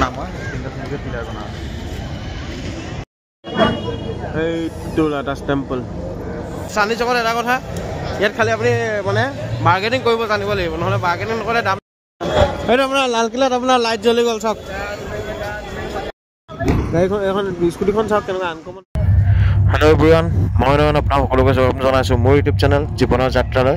নাম হয় তিনিটা পিলাৰ বনা আছে। এইটো লটাছ টেম্পল। চান্দনী চকত এটা কথা, ইয়াত খালি আপুনি মানে বাৰ্গেনিং কৰিব জানিব লাগিব, নহ'লে বাৰ্গেনিং নকৰিলে দাম। সেইটো আপোনাৰ লালকিল্লাত আপোনাৰ লাইট জ্বলি গ'ল চাওক। গাড়ীখন এখন স্কুটিখন চাওক কেনেকুৱা আনকমন। হেল্ল' এভৰিৱান, মই নয়ন আপোনাক সকলোকে স্বাগতম জনাইছোঁ মোৰ ইউটিউব চেনেল জীৱনৰ যাত্ৰালৈ।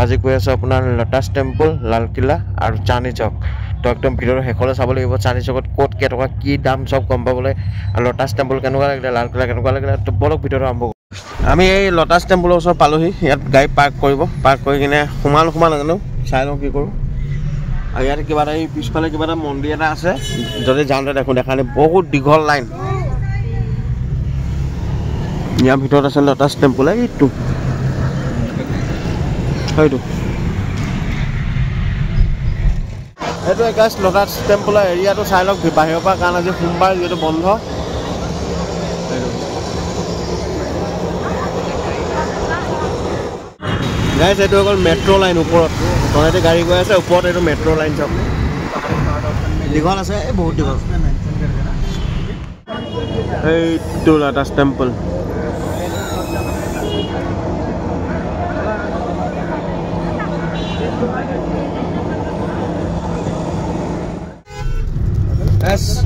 আজি গৈ আছোঁ আপোনাৰ লটাছ টেম্পল, লালকিল্লা আৰু চান্দনী চক। তো একদম ভিডিঅ'টো শেষলৈ চাব লাগিব, চান্দনী চকত ক'ত কেইটকা কি দাম চব গম পাবলৈ, আৰু লটাছ টেম্পল কেনেকুৱা লাগিলে, লালকিল্লা কেনেকুৱা লাগিলে। তো বলক ভিডিঅ'টো আৰম্ভ কৰোঁ। আমি এই লটাছ টেম্পলৰ ওচৰত পালোহি। ইয়াত গাড়ী পাৰ্ক কৰিব, পাৰ্ক কৰি কিনে সোমাল সোমা নাজানো, চাই লওঁ কি কৰোঁ। আৰু ইয়াত কিবা এটা এই পিছফালে কিবা এটা মন্দিৰ এটা আছে, যদি যাওঁতে দেখোঁ দেখা নাই, বহুত দীঘল লাইন। ইয়াৰ ভিতৰত আছে লটাছ টেম্পল, এইটো সেইটো এইটো গাইছ লটাছ টেম্পলৰ এৰিয়াটো চাই লওক বাহিৰৰ পৰা, কাৰণ আজি সোমবাৰ যিহেতু বন্ধ। গাইছ এইটো হৈ গ'ল মেট্ৰ' লাইন, ওপৰত তলেদি গাড়ী গৈ আছে, ওপৰত এইটো মেট্ৰ' লাইন চাওক, দীঘল আছে, এই বহুত দীঘল। এইটো লটাছ টেম্পল।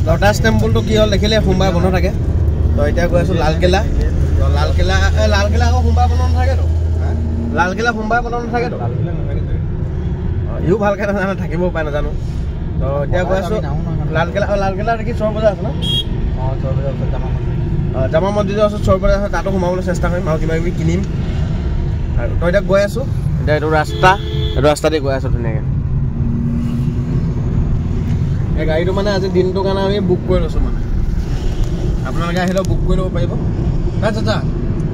লটাছ টেম্পলটো কি হ'ল দেখিলে, সোমবাৰে বন্ধ থাকে। তো এতিয়া গৈ আছোঁ লালকিল্লা। লালকিল্লা, এই লালকিল্লা আকৌ সোমবাৰে বন্ধ নাথাকেতো? লালকিল্লা সোমবাৰে বন্ধ নাথাকেতো? ইও ভালকৈ নাজানো, থাকিবও পাৰে নাজানো। তো এতিয়া গৈ আছোঁ লালকিল্লা। লালকিল্লা দেখি চোৰ বজাৰ আছে ন? জামা মছজিদৰ ওচৰত চোৰ বজাৰ আছে, তাতো সোমাবলৈ চেষ্টা কৰিম আৰু কিবা কিবি কিনিম। আৰু তো এতিয়া গৈ আছোঁ, এতিয়া এইটো ৰাস্তা, এইটো ৰাস্তা দি গৈ আছোঁ ধুনীয়াকৈ। এই গাড়ীটো মানে আজি দিনটোৰ কাৰণে আমি বুক কৰি লৈছোঁ, মানে আপোনালোকে আহিলেও বুক কৰি ল'ব পাৰিব। আচ্ছা আচ্ছা,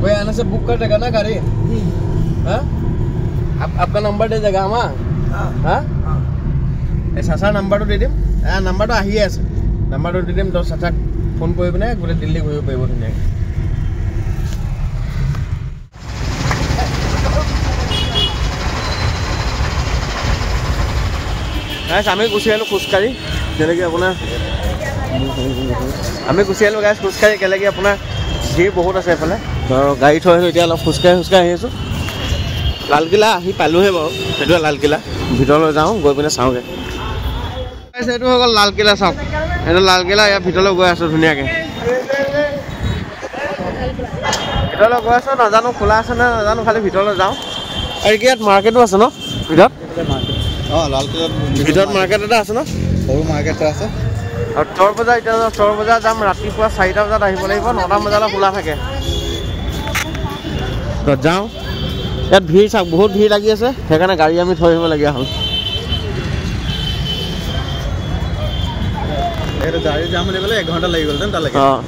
कोई आने से बुक कर देगा ना गाड़ी? हाँ, आपका नंबर दे देगा हमारा? हाँ, এই চাচাৰ নাম্বাৰটো দি দিম, নাম্বাৰটো আহিয়ে আছে, নাম্বাৰটো দি দিম। তো চাচাক ফোন কৰি পিনে গোটেই দিল্লী ঘূৰিব পাৰিব ধুনীয়াকৈ। গাইছ আমি গুচি আহিলোঁ খোজকাঢ়ি, যেনেকৈ আপোনাৰ আমি গুচি আহিলোঁ গাইছ খোজকাঢ়ি, কেলেকি আপোনাৰ ভিৰ বহুত আছে এইফালে। গাড়ী থৈ আহিলোঁ, এতিয়া অলপ খোজকাঢ়ি খোজকাঢ়ি আহি আছোঁ। লালকিল্লা আহি পালোঁহে বাৰু, সেইটোৱে লালকিল্লা। ভিতৰলৈ যাওঁ, গৈ পিনে চাওঁগৈ। এইটো হৈ গ'ল লালকিল্লা চাওক, এইটো লালকিল্লা। ইয়াৰ ভিতৰলৈ গৈ আছোঁ ধুনীয়াকৈ, ভিতৰলৈ গৈ আছোঁ। নাজানো খোলা আছে নে নাজানো, খালি ভিতৰলৈ যাওঁ। আৰু কি ইয়াত মাৰ্কেটো আছে ন ভিতৰত? ভিতৰত মাৰ্কেট এটা আছে ন, সৰু মাৰ্কেট এটা আছে। আৰু চোৰ বজাৰ, এতিয়া চোৰ বজাৰ যাম, ৰাতিপুৱা 4টা বজাত আহিব লাগিব, 9টা বজালৈ খোলা থাকে। তো যাওঁ, ইয়াত ভিৰ চাওক, বহুত ভিৰ লাগি আছে, সেইকাৰণে গাড়ী আমি থৈ আহিবলগীয়া হ'ল। অঁ,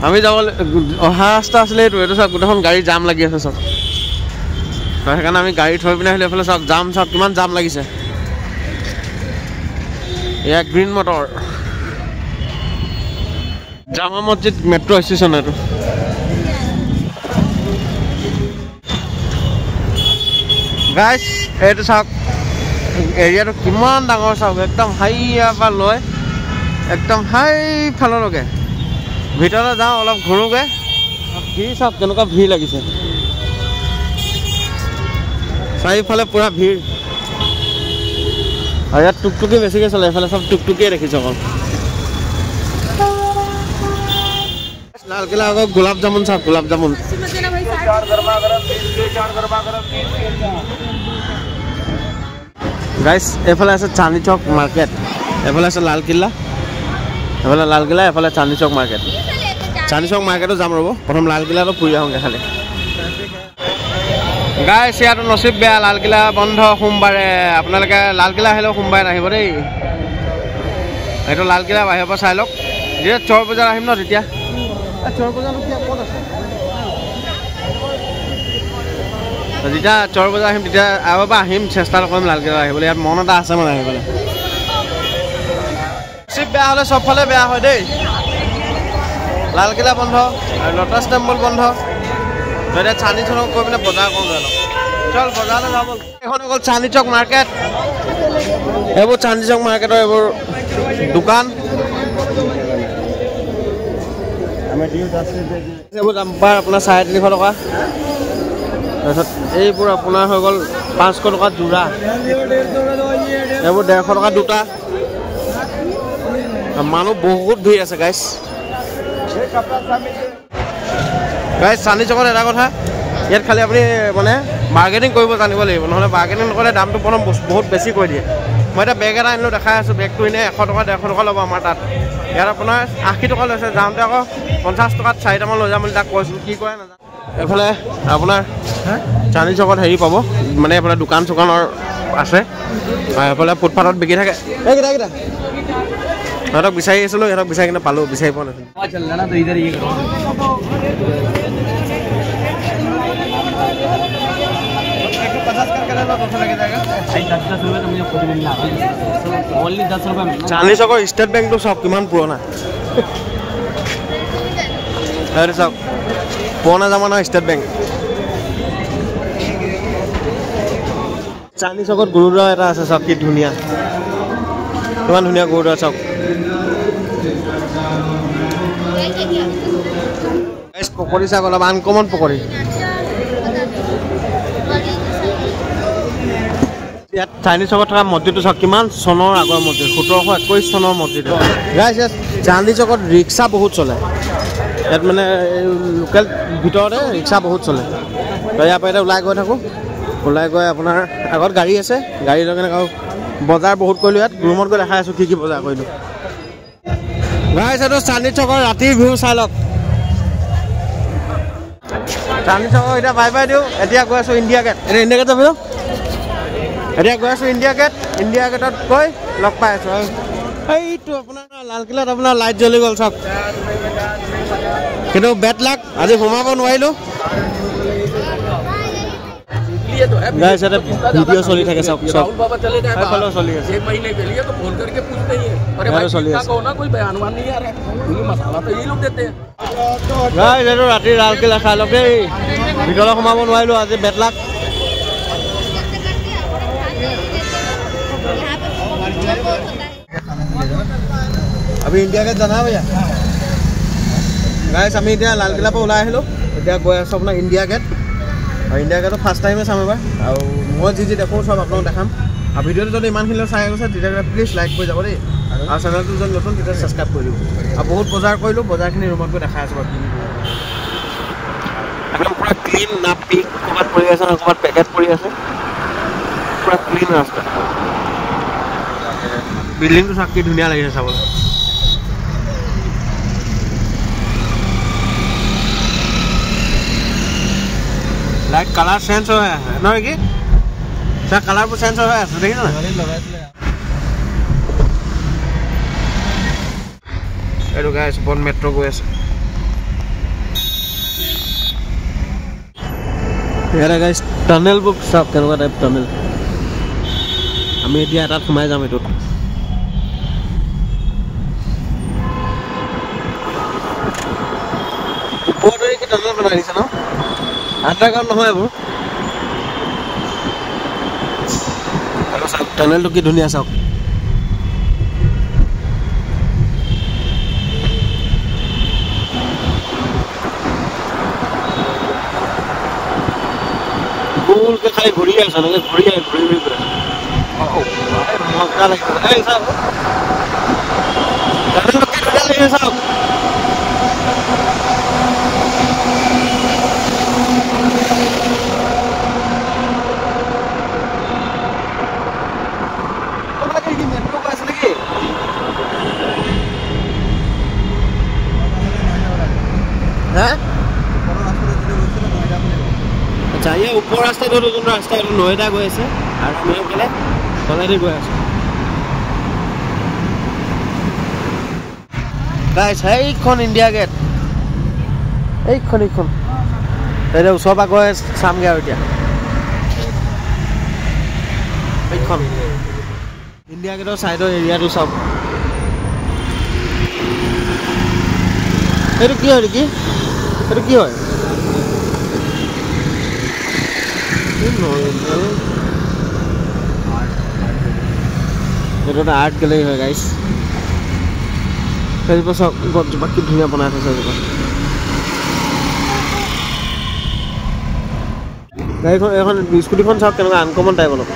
আমি যাব অহা ৰাস্তা আছিলে এইটো, এইটো চাওক গোটেইখন গাড়ী জাম লাগি আছে চব। তো সেইকাৰণে আমি গাড়ী থৈ পিনে আহিলে। এইফালে চাওক জাম, চাওক কিমান জাম লাগিছে। এয়া green motor, Jama Masjid metro station এইটো। গাইছ এইটো চাওক এৰিয়াটো কিমান ডাঙৰ চাওক, একদম হাইয়াৰ পৰা লৈ একদম হাইফাললৈকে। ভিতৰলৈ যাওঁ, অলপ ঘূৰোগৈ। ভিৰ চাওক কেনেকুৱা ভিৰ লাগিছে, চাৰিওফালে পূৰা ভিৰ। আৰু ইয়াত টুকটুকি বেছিকৈ চলে, এইফালে চব টুকটুকিয়ে দেখিছোঁ অকল। লালকিল্লা আকৌ গোলাপ জামুন চাওক, গোলাপ জামুন। গাইছ এইফালে আছে চান্দনী চক মাৰ্কেট, এইফালে আছে লালকিল্লা, এইফালে লালকিল্লা, এইফালে চান্দনী চক মাৰ্কেট। চান্দনী চক মাৰ্কেটো যাম ৰ'ব, প্ৰথম লালকিল্লাটো ফুৰি আহোঁগৈ খালি। গাইছ ইয়াতো নচিব বেয়া, লালকিল্লা বন্ধ সোমবাৰে। আপোনালোকে লালকিল্লা আহিলেও সোমবাৰে নাহিব দেই। এইটো লালকিল্লা বাহিৰৰ পৰা চাই লওক। যেতিয়া চোৰ বজাৰ আহিম ন তেতিয়া, চোৰ বজাৰটো ক'ত আছে? যেতিয়া চোৰ বজাৰ আহিম তেতিয়া আৰু এবাৰ আহিম, চেষ্টা কৰিম লালকিল্লা আহিবলৈ। ইয়াত মন এটা আছে মানে আহিবলৈ। নচিব বেয়া হ'লে চবফালে বেয়া হয় দেই। লালকিল্লা বন্ধ আৰু লটাছ টেম্পল বন্ধ। এতিয়া চান্দনী চক গৈ পিনে বজাৰ কৰোঁগৈ অলপ, চল বজাৰলৈ যাব। এইখন হৈ গ'ল চান্দনী চক মাৰ্কেট। এইবোৰ চান্দনী চক মাৰ্কেটৰ এইবোৰ দোকান। এইবোৰ জাম্পাৰ আপোনাৰ 350 টকা। তাৰপিছত এইবোৰ আপোনাৰ হৈ গ'ল 500 টকা যোৰা। এইবোৰ 150 টকা দুটা। মানুহ বহুত ভিৰ আছে গাইছ। গাইছ চান্দনী চকত এটা কথা, ইয়াত খালি আপুনি মানে বাৰ্গেনিং কৰিব জানিব লাগিব, নহ'লে বাৰ্গেনিং নকৰিলে দামটো প্ৰথম বহুত বেছি কৈ দিয়ে। মই এতিয়া বেগ এটা আনিলোঁ, দেখাই আছোঁ, বেগটো এনেই 100 টকা 150 টকা ল'ব আমাৰ তাত। ইয়াত আপোনাৰ 80 টকা লৈছে। যাওঁতে আকৌ 50 টকাত 4টামান লৈ যাম বুলি তাক কৈছোঁ, কি কৰে নাজানো। এইফালে আপোনাৰ চান্দনী চকত হেৰি পাব, মানে এইফালে দোকান চোকানৰ আছে, এইফালে ফুটপাথত বিকি থাকে। এইকেইটা এইকেইটা সিহঁতক বিচাৰি আছিলোঁ, সিহঁতক বিচাৰি কিনে পালোঁ, বিচাৰি পোৱা নাছিলোঁ। চান্দনী চকৰ ষ্টেট বেংকটো চাওক কিমান পুৰণা। সেইটো চাওক, পুৰণা জামানাৰ ষ্টেট বেংক। চান্দনী চকত গুৰুদ্বাৰ এটা আছে, চাওক কি ধুনীয়া, কিমান ধুনীয়া গুৰুদ্বাৰ চাওক। পকৰি চাওক, অলপ আনকমন পকৰি। ইয়াত চান্দনী চকত থকা মছজিদটো চাওক কিমান চনৰ আগৰ মছজিদ, 1721 চনৰ মছজিদ। গাইছ ইয়াত চান্দনী চকত ৰিক্সা বহুত চলে। ইয়াত মানে লোকেল ভিতৰতে ৰিক্সা বহুত চলে। তো ইয়াৰ পৰা এতিয়া ওলাই গৈ থাকোঁ, ওলাই গৈ আপোনাৰ আগত গাড়ী আছে, গাড়ী লৈ কেনে বজাৰ বহুত কৰিলোঁ। ইয়াত ৰুমত গৈ দেখাই আছোঁ কি কি বজাৰ কৰিলোঁ। গাইছ এইটো চান্দনী চকৰ ৰাতিৰ ভিউ চাই লওক। চান্দনী চকৰ এতিয়া বাই বাই দিওঁ। এতিয়া গৈ আছোঁ ইণ্ডিয়া গেট। এতিয়া ইণ্ডিয়া গেট যাবি ন? এতিয়া গৈ আছোঁ ইণ্ডিয়া গেট। ইণ্ডিয়া গেটত গৈ লগ পাই আছোঁ। এইটো আপোনাৰ লালকিল্লাত আপোনাৰ লাইট জ্বলি গ'ল চাওক, কিন্তু বেড লাক আজি সোমাব নোৱাৰিলোঁ। ভিডিঅ' চলি থাকে চাওক, চাওক সেইফালেও চলি আছে, চলি আছে। এইটো ৰাতি লালকিল্লা চাই লওক দেই। ভিতৰলৈ সোমাব নোৱাৰিলোঁ আজি, বেড লাক। अभी इंडिया गेट जाना है भैया। गाइस আমি এতিয়া লালকিল্লাৰ পৰা ওলাই আহিলোঁ, এতিয়া গৈ আছোঁ আপোনাৰ ইণ্ডিয়া গেট। আৰু ইণ্ডিয়া গেটত ফাৰ্ষ্ট টাইমে চাম এবাৰ, আৰু মই যি যি দেখোঁ চব আপোনালোক দেখাম। আৰু ভিডিঅ'টো যদি ইমানখিনিলৈ চাই গৈছে তেতিয়াহ'লে প্লিজ লাইক কৰি যাব দেই, আৰু চেনেলটো যদি নতুন তেতিয়া ছাবস্ক্ৰাইব কৰি দিব। আৰু বহুত বজাৰ কৰিলোঁ, বজাৰখিনি ৰুমত গৈ দেখাই আছোঁ বাৰু। একদম পূৰা ক্লিন, না পিক ক'ৰবাত পৰি আছে না ক'ৰবাত পেকেট পৰি আছে, পূৰা ক্লিন ৰাস্তা। বিল্ডিংটো চাওক কি ধুনীয়া লাগিছে চাবলৈ। লাইট কালাৰ চেঞ্জ হৈ আছে নহয় কি? ছাৰ কালাৰবোৰ চেঞ্জ হৈ আছে, দেখিছে নাই? এইটো গাইছ ওপৰত মেট্ৰ' গৈ আছে। ইয়াতে গাইছ টানেলবোৰ চাওক কেনেকুৱা টাইপ টানেল। আমি এতিয়া এটাত সোমাই যাম এইটোত। ওপৰত কি টানেল বনাই দিছে ন? আণ্ডাৰগ্ৰাউণ্ড নহয় এইবোৰ। আৰু চাওক টানেলটো কি ধুনীয়া চাওক। গোলকে খালি ঘূৰি আছে, এনেকে ঘূৰি ঘূৰি ঘূৰি ঘূৰি মজা লাগিছে। এই চাওক টানেলটো কি ধুনীয়া লাগিছে চাওক। আচ্ছা, এই ওপৰ ৰাস্তাটো যোনটো ৰাস্তা এইটো নয়ডা গৈ আছে, আৰু আমি এইফালে তলেদি গৈ আছোঁ। গাইছ সেইখন ইণ্ডিয়া গেট, এইখন এইখন এতিয়া ওচৰৰ পৰা গৈ চামগৈ আৰু এতিয়া। এইখন ইণ্ডিয়া গেটৰ ছাইডৰ এৰিয়াটো চাওক। এইটো কি হয় নেকি? এইটো কি হয়? এইটো এটা আৰ্ট গেলেৰী হয় গাইছ। সেইজোপা চাওক, গছজোপা কি ধুনীয়া বনাই থৈছে এজোপা। গাড়ীখন, এইখন স্কুটিখন চাওক কেনেকুৱা আনকমন টাইপ, অলপ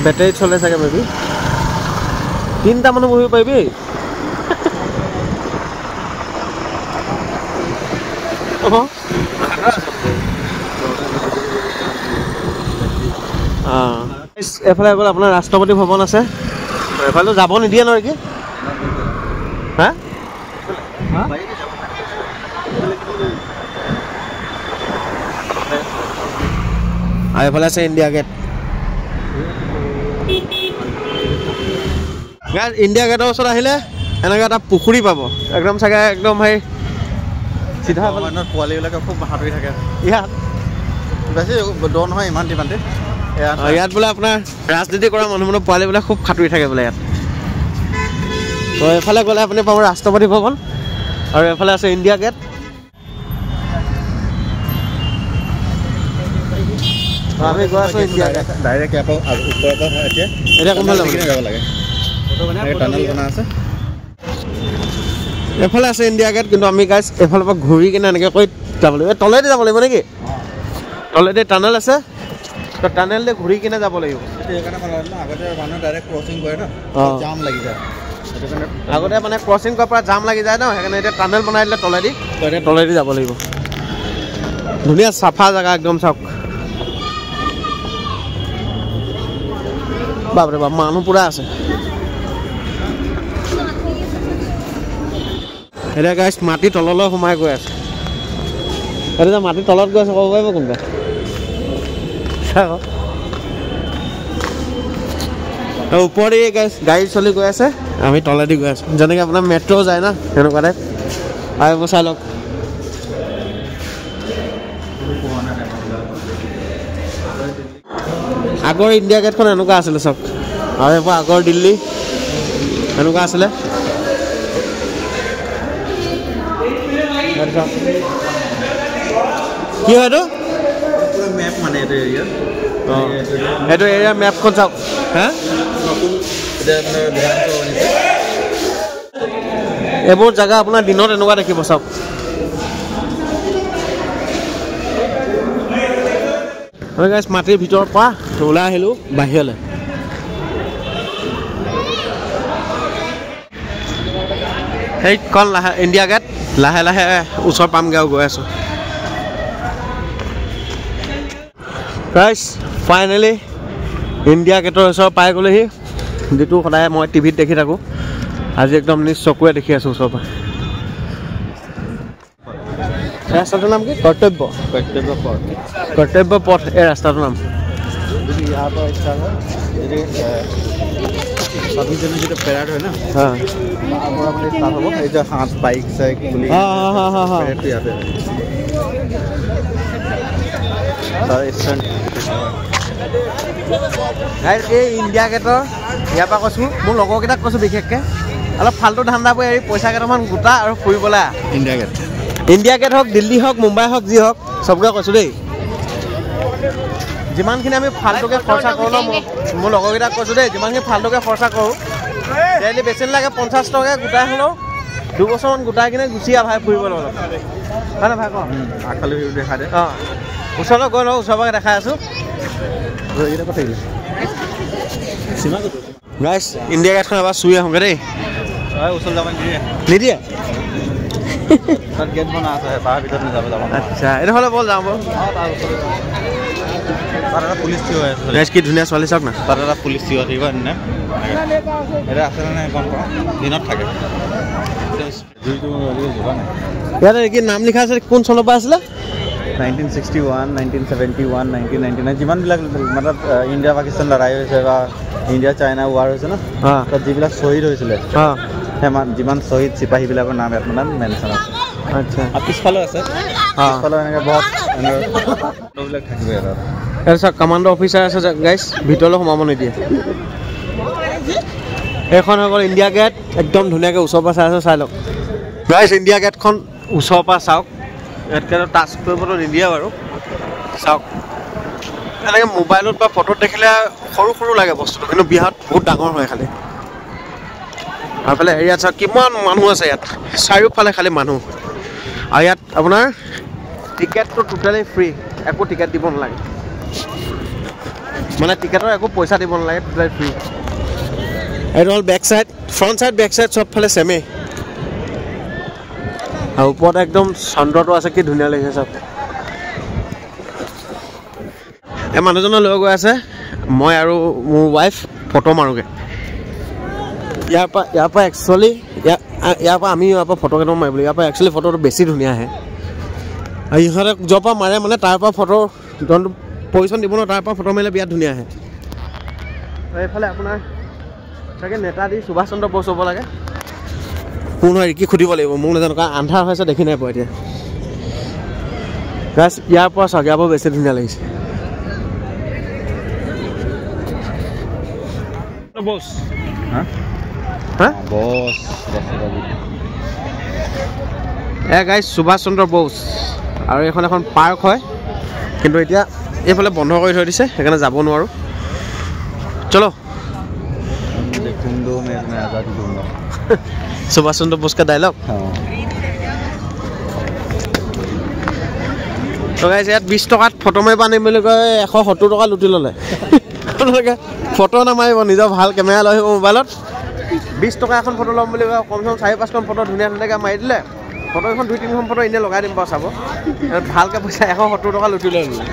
বেটাৰীত চলে চাগে মে বি। তিনিটা মানুহ বহিব পাৰিবি। অঁ, এইফালে গ'ল আপোনাৰ ৰাষ্ট্ৰপতি ভৱন আছে। এইফালেতো যাব নিদিয়ে নহয় কি? হা, আৰু এইফালে আছে ইণ্ডিয়া গেট। ইণ্ডিয়া গেটৰ ওচৰত আহিলে এনেকুৱা এটা পুখুৰী পাব, একদম চাগে একদম সেই চিধা পোৱালিবিলাকে খুব সাঁতুৰি থাকে ইয়াত। বেছি দ নহয় ইমান ইমানতে। ইয়াত বোলে আপোনাৰ ৰাজনীতি কৰা মানুহবোৰৰ পোৱালিবিলাক খুব সাঁতুৰি থাকে বোলে ইয়াত। তো এইফালে গ'লে আপুনি পাব ৰাষ্ট্ৰপতি ভৱন, আৰু এইফালে আছে ইণ্ডিয়া গেট। আমি গৈ আছোঁ ইণ্ডিয়া গেট। ডাইৰেক্ট ইয়াৰ পৰা ওপৰৰ পৰা এতিয়া এতিয়া কোনফালে যাব লাগে? টানেল বনা আছে। এইফালে আছে ইণ্ডিয়া গেট, কিন্তু আমি গাইজ এইফালৰ পৰা ঘূৰি কিনে এনেকৈ কৰি যাব লাগিব। এই তলেদি যাব লাগিব নেকি? তলেদি টানেল আছে, তো টানেল দি ঘূৰি কিনে যাব লাগিব। আগতে মানুহ ডাইৰেক্ট ক্ৰচিং কৰে ন, জাম লাগি যায়। আগতে মানে ক্ৰচিং কৰাৰ পৰা জাম লাগি যায় ন, সেইকাৰণে এতিয়া টানেল বনাই দিলে তলেদি। তো এতিয়া তলেদি যাব লাগিব। ধুনীয়া চাফা জেগা একদম চাওক। বাপৰে বাপ, মানুহ পূৰা আছে। এতিয়া গাইজ মাটি তললৈ সোমাই গৈ আছে। এতিয়া মাটি তলত গৈ আছে ক'ব পাৰিব কোনোবাই? ওপৰেদি গাইজ গাড়ী চলি গৈ আছে, আমি তলেদি গৈ আছোঁ। যেনেকৈ আপোনাৰ মেট্ৰ' যায় না, সেনেকুৱা টাইপ। আৰু এইবোৰ চাই লওক। আগৰ ইণ্ডিয়া গেটখন এনেকুৱা আছিলে চাওক, আৰু এইবোৰ আগৰ দিল্লী এনেকুৱা আছিলে। কি হয় এইটো? মেপ মানে এইটো এৰিয়া। অঁ, এইটো এৰিয়া মেপখন চাওক। হা, এইবোৰ জেগা আপোনাৰ দিনত এনেকুৱা দেখিব চাওক। মাটিৰ ভিতৰৰ পৰা ওলাই আহিলোঁ বাহিৰলৈ। সেইখন লাহে ইণ্ডিয়া গেট, লাহে লাহে ওচৰ পামগৈ আৰু গৈ আছোঁ। গাইজ ফাইনেলি ইণ্ডিয়া গেটৰ ওচৰ পাই গ'লোহি, যিটো সদায় মই টিভিত দেখি থাকোঁ, আজি একদম নিজ চকুৰে দেখি আছোঁ ওচৰৰ পৰা। ৰাস্তাটোৰ নাম কি? কৰ্তব্য, কৰ্তব্য পথ। কৰ্তব্য পথ এই ৰাস্তাটোৰ নাম। যদি ইয়াৰ পৰা ষ্টাৰ্ট হয়, যদি 26 জানুৱাৰী যিটো পেৰেড হয় ন, তাৰ পৰা মানে ষ্টাৰ্ট হ'ব। এই যে হাত বাইক চাইক বুলি পেৰেডটো ইয়াতে হয়। এই ইণ্ডিয়া গেটৰ ইয়াৰ পৰা কৈছোঁ, মোৰ লগৰকেইটাক কৈছোঁ বিশেষকৈ, অলপ ফাল্টু ধান্দাবোৰ এৰি পইচা কেইটামান গোটা আৰু ফুৰিবলৈ আহ। ইণ্ডিয়া গেট, ইণ্ডিয়া গেট হওক, দিল্লী হওক, মুম্বাই হওক, যি হওক, চবকে কৈছোঁ দেই। যিমানখিনি আমি ফাল্টুকৈ খৰচা কৰোঁ ন, মোৰ লগৰকেইটাক কৈছোঁ দেই, যিমানখিনি ফাল্টুকৈ খৰচা কৰোঁ, ডেইলি বেছি নালাগে 50 টকাকৈ গোটাই হ'লেও 2 বছৰমান গোটাই কিনে গুচি আহ ভাই ফুৰিবলৈ অলপ। হয় নাই ভাই ক? আগফালে ভিউ দেখা দে। অঁ, ওচৰলৈ গৈ লওঁ, ওচৰৰ পৰা দেখাই আছোঁ। এইকেইটা ক'ত থাকিলে? গাইছ ইণ্ডিয়া গেটখন এবাৰ চুই আহোঁগৈ দেই। ওচৰত যাব নিদিয়ে। নিদিয়ে? তাত গেট বনা আছে, তাৰ ভিতৰত নাযাব, যাব। আচ্ছা, এইডোখৰলৈ ব'ল যাওঁ ব'ল। তাত এটা পুলিচ থিয় হৈ আছে। গাইছ কি ধুনীয়া ছোৱালী চাওক না। তাত এটা পুলিচ থিয় থাকিব এনে। এতিয়া আছে নে নাই গম পাওঁ, দিনত থাকে। জুইটো জ্বলা নাই। ইয়াতে কি নাম লিখা আছে? কোন চনৰ পৰা আছিলে? 1961, 1971, 1999, যিমানবিলাক মতলব ইণ্ডিয়া পাকিস্তান লৰাই হৈছে বা ইণ্ডিয়া চাইনা ৱাৰ হৈছে ন, তাত যিবিলাক শ্বহীদ হৈছিলে, সেই যিমান শ্বহীদ চিপাহীবিলাকৰ নাম ইয়াত মানে মেনশ্যন আছে। আচ্ছা, আৰু পিছফালেও আছে। পিছফালেও এনেকৈ বহুত এনেকৈ থাকিব ইয়াত। ইয়াত চাওক কমাণ্ডো অফিচাৰ আছে গাইছ, ভিতৰলৈ সোমাব নিদিয়ে। এইখন হৈ গ'ল ইণ্ডিয়া গেট, একদম ধুনীয়াকৈ ওচৰৰ পৰা চাই আছে, চাই লওক গাইছ। ইণ্ডিয়া গেটখন ওচৰৰ পৰা চাওক, ইয়াতকৈ টাচ কৰিবতো নিদিয়ে বাৰু। চাওক, এনেকৈ মোবাইলত বা ফটোত দেখিলে সৰু সৰু লাগে বস্তুটো, কিন্তু বিহাৰত বহুত ডাঙৰ হয়। খালি আৰু এইফালে হেৰিয়াত চাওক কিমান মানুহ আছে ইয়াত, চাৰিওফালে খালী মানুহ। আৰু ইয়াত আপোনাৰ টিকেটটো টোটেলি ফ্ৰী, একো টিকেট দিব নালাগে, মানে টিকেটৰ একো পইচা দিব নালাগে, টোটেলি ফ্ৰী। এইটো হ'ল back side, front side back side চবফালে চেমেই। আৰু ওপৰত একদম চন্দ্ৰটো আছে, কি ধুনীয়া লাগিছে চব। এই মানুহজনৰ লৈ গৈ আছে, মই আৰু মোৰ ৱাইফ ফটো মাৰোগৈ। ইয়াৰ পৰা একচুৱেলি ইয়াৰ পৰা আমি ইয়াৰ পৰা ফটো কেইটামান মাৰিব লাগিব। ইয়াৰ পৰা একচুৱেলি ফটোটো বেছি ধুনীয়া আহে। আৰু ইহঁতে য'ৰ পৰা মাৰে মানে তাৰ পৰা ফটো যোনটো পজিশ্যন দিব ন, তাৰ পৰা ফটো মাৰিলে বিৰাট ধুনীয়া আহে। এইফালে আপোনাৰ চাগে নেতাজী সুভাষ চন্দ্ৰ বোস হ'ব লাগে, কোন হয় কি সুধিব লাগিব, মোক নাজানো, কাৰণ আন্ধাৰ হৈছে দেখি নাই পোৱা এতিয়া। গাছ ইয়াৰ পৰা চাওক, ইয়াৰ পৰা বেছি ধুনীয়া লাগিছে। বস হা বস এ গাইজ সুভাষ চন্দ্ৰ বোস। আৰু এইখন এখন পাৰ্ক হয়, কিন্তু এতিয়া এইফালে বন্ধ কৰি থৈ দিছে, সেইকাৰণে যাব নোৱাৰোঁ। চলো সুভাষ চন্দ্ৰ বোস কা ডাইলগ। তো গাইজ ইয়াত 20 টকাত ফটো মাৰিব আনিম বুলি কয়, 170 টকা লুটি ল'লে। আপোনালোকে ফটো নামাৰিব, নিজৰ ভাল কেমেৰা লৈ আহিব মোবাইলত। 20 টকা এখন ফটো ল'ম বুলি কয়, কমচে কম 4-5খন ফটো ধুনীয়া ধুনীয়াকৈ মাৰি দিলে, ফটো এখন 2-3খন ফটো এনেই লগাই দিম বাৰু চাব। ভালকৈ পইচা 170 টকা লুটি লৈ ল'লে।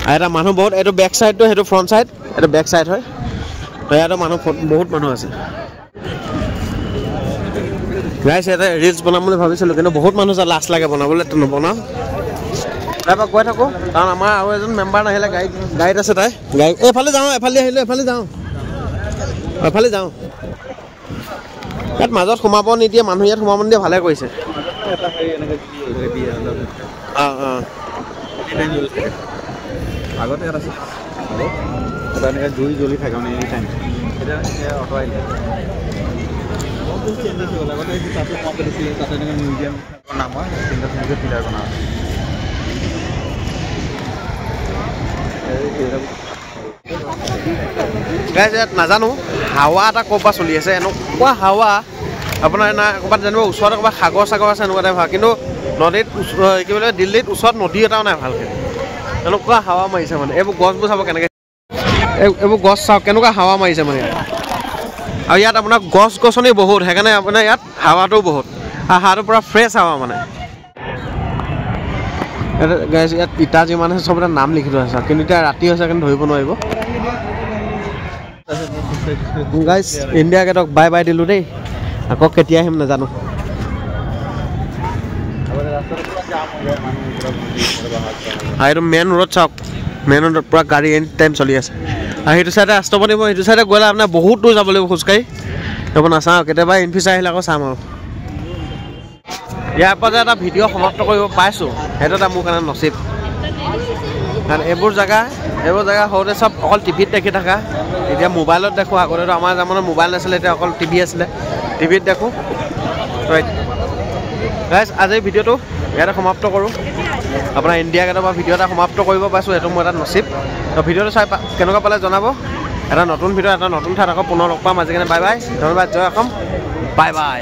আৰু এটা মানুহ বহুত, এইটো বেক চাইডটো, সেইটো ফ্ৰণ্ট চাইড, এইটো বেক চাইড হয়। তো ইয়াতো মানুহ বহুত মানুহ আছে। গাইছ ইয়াতে ৰিলচ বনাম বুলি ভাবিছিলোঁ, কিন্তু বহুত মানুহ আছে, লাজ লাগে বনাবলৈ, তো নবনাওঁ। তাৰপৰা গৈ থাকোঁ, কাৰণ আমাৰ আৰু এজন মেম্বাৰ নাহিলে, গাড়ীত আছে তাই। গাড়ী এইফালে যাওঁ, এফালে আহিলোঁ, এফালে যাওঁ, এফালে যাওঁ। ইয়াত মাজত সোমাব নিদিয়ে, মানুহ ইয়াত সোমাব নিদিয়ে, ভালে কৰিছে। অঁ অঁ, আগতে ইয়াত আছিল এনেকৈ জুই জ্বলি থাকে মানে এনি টাইম। এতিয়া অঁতৰাই দিলে, আগতে তাতে সোমাব দিছিলে, তাতে এনেকৈ মিউজিয়াম নাম হয়, তিনিটা তিনিটা পিলাৰ বনোৱা আছে। গাইজ ইয়াত নাজানো হাৱা এটা ক'ৰ পৰা চলি আছে, এনেকুৱা হাৱা আপোনাৰ না ক'ৰবাত জানিব ওচৰতে ক'ৰবাত সাগৰ চাগৰ আছে এনেকুৱা টাইপ হাৱা, কিন্তু নদীত কি বোলে দিল্লীত ওচৰত নদী এটাও নাই ভালকৈ, এনেকুৱা হাৱা মাৰিছে মানে। এইবোৰ গছবোৰ চাব কেনেকৈ, এইবোৰ গছ চাওক কেনেকুৱা হাৱা মাৰিছে মানে। আৰু ইয়াত আপোনাৰ গছ গছনি বহুত, সেইকাৰণে আপোনাৰ ইয়াত হাৱাটোও বহুত, আৰু হাৱাটো পূৰা ফ্ৰেছ হাৱা মানে। গাইজ ইয়াত ইটা যিমান আছে চবতে নাম লিখি থোৱা আছে, কিন্তু এতিয়া ৰাতি হৈছে কাৰণে ধৰিব নোৱাৰিব। গাইজ ইণ্ডিয়া গেটক বাই বাই দিলোঁ দেই, আকৌ কেতিয়া আহিম নাজানো। আৰু এইটো মেইন ৰোড চাওক, মেইন ৰোডত পূৰা গাড়ী এনি টাইম চলি আছে। আৰু সেইটো চাইডে ৰাষ্ট্ৰপতি, সেইটো চাইডে গ'লে আপোনাৰ বহুত দূৰ যাব লাগিব খোজকাঢ়ি, সেইবোৰ নাচাওঁ, কেতিয়াবা ইন ফিউচাৰ আহিলে আকৌ চাম। আৰু ইয়াৰ পৰা যে এটা ভিডিঅ' সমাপ্ত কৰিব পাইছোঁ, সেইটো এটা মোৰ কাৰণে নচিব। কাৰণ এইবোৰ জেগা সৰুতে চব অকল টিভিত দেখি থকা, এতিয়া মোবাইলত দেখোঁ। আগতেতো আমাৰ জামানত মোবাইল নাছিলে, এতিয়া অকল টিভি আছিলে, টিভিত দেখোঁ। ৰাইট গাইজ, আজিৰ ভিডিঅ'টো ইয়াতে সমাপ্ত কৰোঁ। আপোনাৰ ইণ্ডিয়া গেটৰ পৰা ভিডিঅ' এটা সমাপ্ত কৰিব পাইছোঁ, সেইটো মোৰ এটা নচিব। তো ভিডিঅ'টো চাই কেনেকুৱা পালে জনাব। এটা নতুন ভিডিঅ' এটা নতুন ঠাইত আকৌ পুনৰ লগ পাম। আজি কাৰণে বাই বাই, ধন্যবাদ, জয় অসম, বাই বাই।